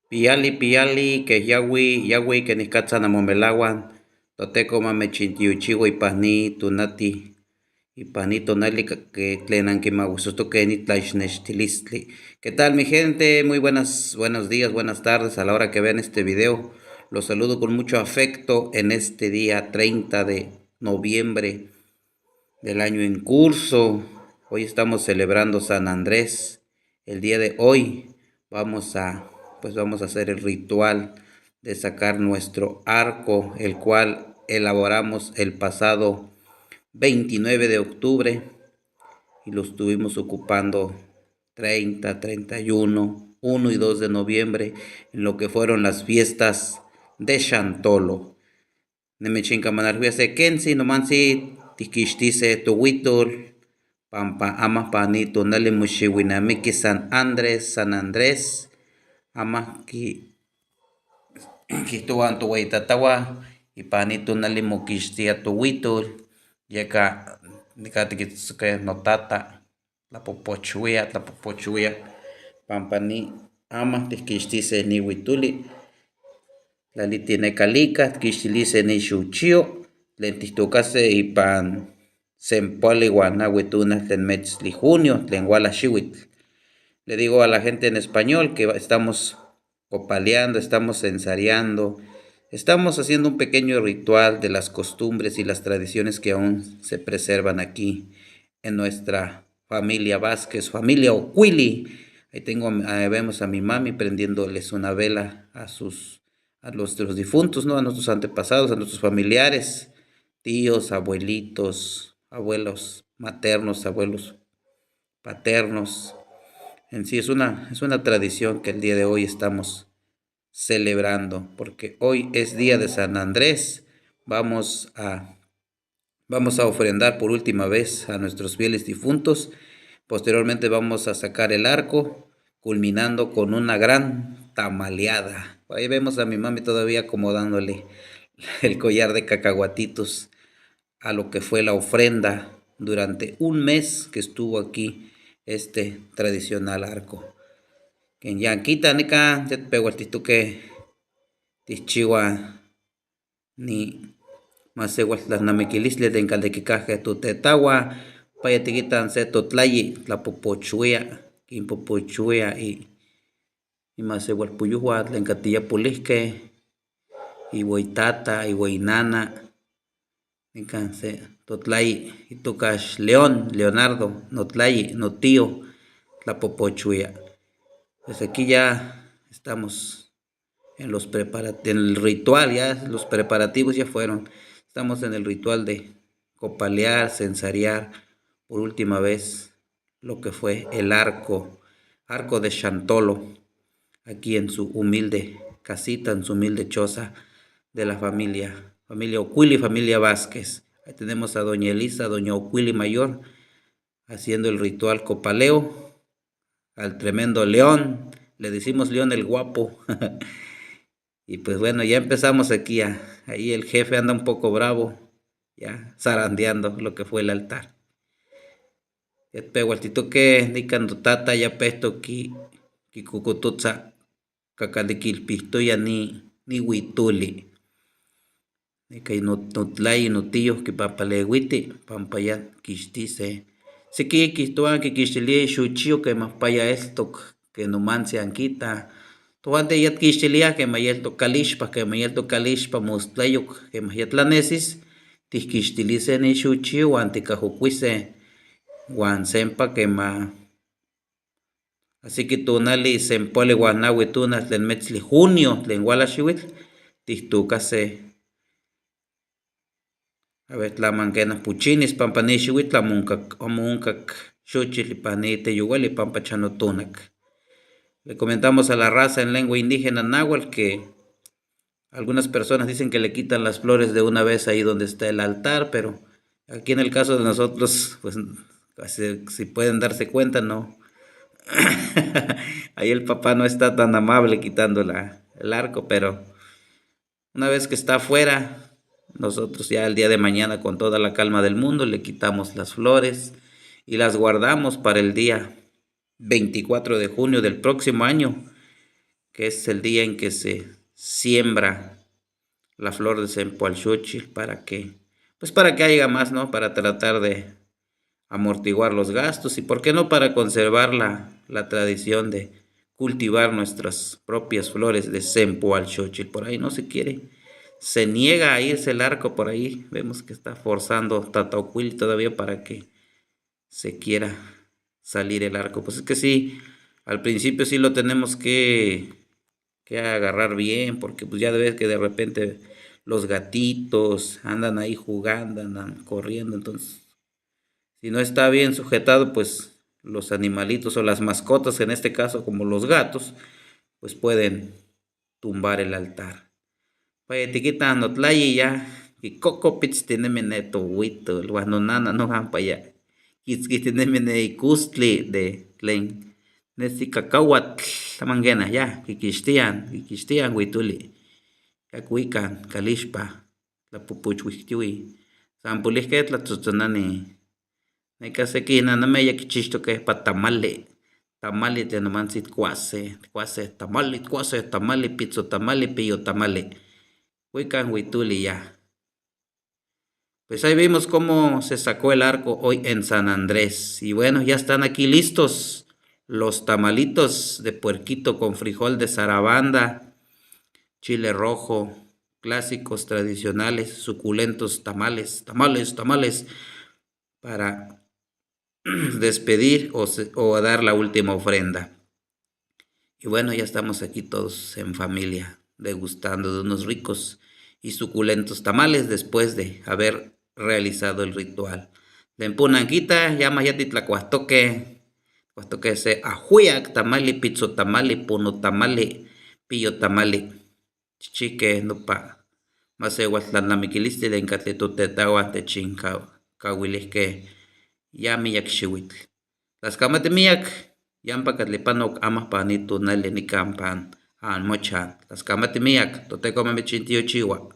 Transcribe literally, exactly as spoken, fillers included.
Piali, piali, que yahui, yahui, que nijkatza namomelauan. Toteco ma mechintiochiua ipan ni tonati, ipan ni tonali, que tlen ankimahuisotoque ni tlaixnextilistli. ¿Qué tal, mi gente? Muy buenas, buenos días, buenas tardes a la hora que vean este video. Los saludo con mucho afecto en este día treinta de noviembre del año en curso. Hoy estamos celebrando San Andrés. El día de hoy vamos a, pues vamos a hacer el ritual de sacar nuestro arco, el cual elaboramos el pasado veintinueve de octubre y lo estuvimos ocupando treinta, treinta y uno, uno y dos de noviembre, en lo que fueron las fiestas de Chantolo. Nimechincamanalhuia se quentzi, nomantzi tijquixtise tohuitul, pampa ama pa ni tonali moxiuinamiquis San Andrés, San Andrés, ama qui-, quihtohuan tohueyitatahua, ipan ni tonali moquixtia tohuitul, yeca nicah tiquitztoque notata, tlapopochuia, tlapopochuia, pampa ni ama tijquixtise ni huituli. Tlaliti ne calica, tquixtilis se ni xochio, tlen tijtocase ipan sempoali huan nahui tonal tlen metzli junio, tlen huala xihuitl. Le digo a la gente en español que estamos copaleando, estamos censareando, estamos haciendo un pequeño ritual de las costumbres y las tradiciones que aún se preservan aquí en nuestra familia Vázquez, familia Ocuili. Ahí tengo, ahí vemos a mi mami prendiéndoles una vela a sus, a nuestros difuntos, ¿no? A nuestros antepasados, a nuestros familiares, tíos, abuelitos, abuelos maternos, abuelos paternos. En sí es una, es una tradición que el día de hoy estamos celebrando, porque hoy es día de San Andrés. Vamos a, vamos a ofrendar por última vez a nuestros fieles difuntos. Posteriormente vamos a sacar el arco, culminando con una gran tamaleada. Ahí vemos a mi mami todavía acomodándole el collar de cacahuatitos a lo que fue la ofrenda durante un mes que estuvo aquí este tradicional arco. Ken ya quita nica, ya tipehualtihtoque tijchiua ni ma se hualtlalnamiquilistli tlen caltiquicaque totetahua, paya tiquitan se totlayi tlapopochuia, quinpopochuia i, i ma se hualpoyuhua tlen catiya polihque, ihueitata, ihueinana, nican se totlayi itocax León, Leonardo, notlayi, notío, tlapopochuia. Pues aquí ya estamos en los prepara-, en el ritual, ya los preparativos ya fueron. Estamos en el ritual de copalear, censarear por última vez lo que fue el arco, arco de Chantolo, aquí en su humilde casita, en su humilde choza de la familia, familia Ocuili, familia Vázquez. Ahí tenemos a doña Elisa, doña Ocuili mayor, haciendo el ritual copaleo al tremendo León. Le decimos León el guapo. Y pues bueno, ya empezamos aquí ya. Ahí el jefe anda un poco bravo, ya zarandeando lo que fue el altar. Ya tipehualtihtoque nican totata ya pehtoc qui-, quicocototza, cacaliquilpihtoya ni, ni huituli. Nica no-, notlayi, notío quipapaleuiti, pampa ya quixtise. Siqui quihtoua quiquixtilia ixochio quema paya eltoc, que nomantzin anquita. Tohuanten ya tquixtiliah quema ya eltoc calixpa, quema ya eltoc calixpa mostlayoc, quema ya tlanesis, tijquixtilise ni ixochio huan ticahocuise. Huan sempa quema ahsiqui tonali sempoali huan nahui tonal tlen metzli junio tlen huala xihuitl, tijtocase. A ver, tla manquena pochinis pampa ni xihuitl amo oncac, amo oncac xochitl ipan ni teyouali pampa chanotonac. Le comentamos a la raza en lengua indígena náhuatl que algunas personas dicen que le quitan las flores de una vez ahí donde está el altar, pero aquí en el caso de nosotros, pues, si, si pueden darse cuenta, no. Ahí el papá no está tan amable quitando la, el arco, pero una vez que está afuera, nosotros ya el día de mañana, con toda la calma del mundo, le quitamos las flores y las guardamos para el día veinticuatro de junio del próximo año, que es el día en que se siembra la flor de Sempoalxóchitl para que, pues para que haya más, ¿no? Para tratar de amortiguar los gastos y, ¿por qué no?, para conservar la, la tradición de cultivar nuestras propias flores de Sempoalxóchitl. Por ahí no se quiere, se niega a irse el arco, por ahí vemos que está forzando Tataocuil todavía para que se quiera salir el arco. Pues es que sí, al principio sí lo tenemos que, que agarrar bien, porque pues ya ves que de repente los gatitos andan ahí jugando, andan corriendo, entonces si no está bien sujetado, pues los animalitos o las mascotas, en este caso como los gatos, pues pueden tumbar el altar. Paya tikitan notlayi ya, kikokopits tinemi ne towitul, wah nonana nohan paya kitskihtinemi ne ikustli de tlen nesi kakawatl, tamangenah ya, kikixtian, kikixtian wituli. Ya kuikan kalixpa, tlapupuchwihtiwi. San polihke tlatzotzonani. Neka seki nanameh ya kichixtokeh pa tamali. Tamali tlen nomantzi tkuase, tkuase tamali, tkuase tamali, pitzo tamali, piyo tamali. Kuikan wituli ya. Pues ahí vimos cómo se sacó el arco hoy en San Andrés. Y bueno, ya están aquí listos los tamalitos de puerquito con frijol de sarabanda, chile rojo, clásicos tradicionales, suculentos tamales, tamales, tamales, para despedir o, se- o dar la última ofrenda. Y bueno, ya estamos aquí todos en familia, degustando de unos ricos y suculentos tamales después de haber realizado el ritual. Tlen pon nankitah, ya ma yati tlakuahtokeh, tlakuahtokeh se ahwiak tamali, pitzo tamali, pono tamali, piyo tamali. Chichihkeh nopa masewaltlalnamikilistli tlen katli totetawah techinkawilihkeh ya miyak xiwitl. Tlaskamati miyak, yampa katli panok amah pan ni tonali nikan pan anmochan. Tlaskamati miyak, Toteko ma michintiochiwa.